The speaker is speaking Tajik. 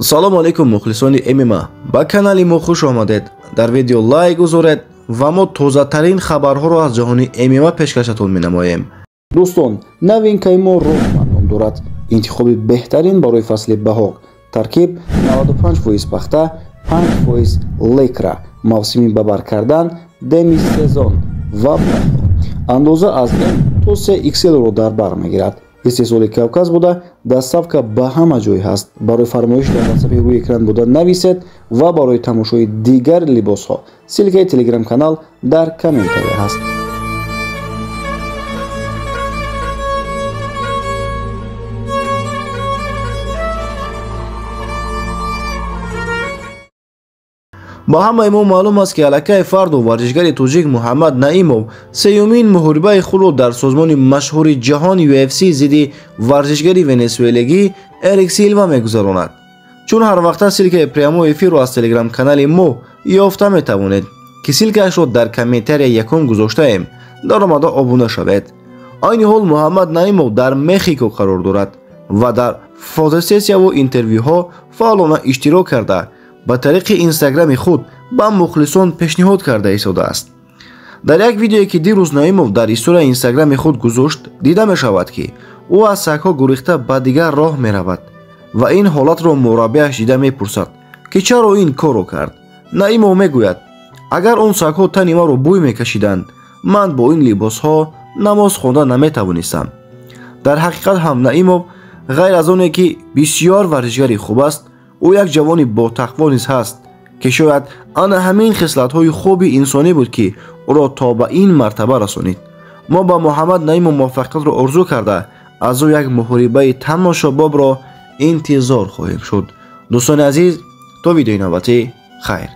Салому алейкум, мухлисони ММА. Ба канали мо хуш омадед. Дар видео лайк гузоред ва мо тозатарин хабарҳоро аз ҷаҳони ММА пешкашатон менамоем. Дӯстон, новинкаи мо Рокман ном дорад. Интихоби беҳтарин барои фасли баҳор. Таркиб 95% пахта, 5% лекра. Мавсими ба бар кардан деми-сезон ва баҳор. Андоза аз М то 3XL-ро дар бар мегирад. Истеҳсоли Кавказ буда, доставка ба ҳама ҷой ҳаст. Барои фармоиш дар ватсапи рӯи экран буда нависед ва барои тамошои дигар либосҳо ссылкаи телеграм-канал дар комментария ҳаст. Ба ҳамаи мо маълум аст, ки аллакай фарду варзишгари тоҷик Муҳаммад Наимов сеюмин муҳорибаи худро дар созмони машҳури ҷаҳон UFC зидди варзишгари венесуэлагӣ Эрик Силва мегузаронад. Чун ҳар вақта ссылкаи прямой эфирро аз телеграм-канали мо ёфта метавонед, ки ссылкаашро дар комментария якум гузоштаем, даромада обуна шавед. Айни ҳол Муҳаммад Наимов дар Мехико қарор дорад ва дар фотосессияву интервюҳо фаъолона иштирок карда, ба тариқи инстаграми худ ба мухлисон пешниҳод карда истодааст. Дар як видеое, ки дирӯз Наимов дар историяи инстаграми худ гузошт, дида мешавад, ки ӯ аз сагҳо гурехта ба дигар роҳ меравад ва ин ҳолатро мураббиаш дида мепурсад, ки чаро ин корро кард. Наимов мегӯяд: агар он сагҳо тани маро бӯй мекашиданд, ман бо ин либосҳо намоз хонда наметавонистам. Дар ҳақиқат ҳам Наимов ғайр аз оне ки бисёр варзишгари хуб аст, ӯ як ҷавони ботақво низ ҳаст, ки шояд ана ҳамин хислатҳои хуби инсонӣ буд, ки ӯро то ба ин мартаба расонид. Мо ба Муҳаммад Наимов муваффақиятро орзу карда, аз ӯ як муҳорибаи тамошобобро интизор хоҳем шуд. Дӯстони азиз, то видеои навбатӣ, хайр.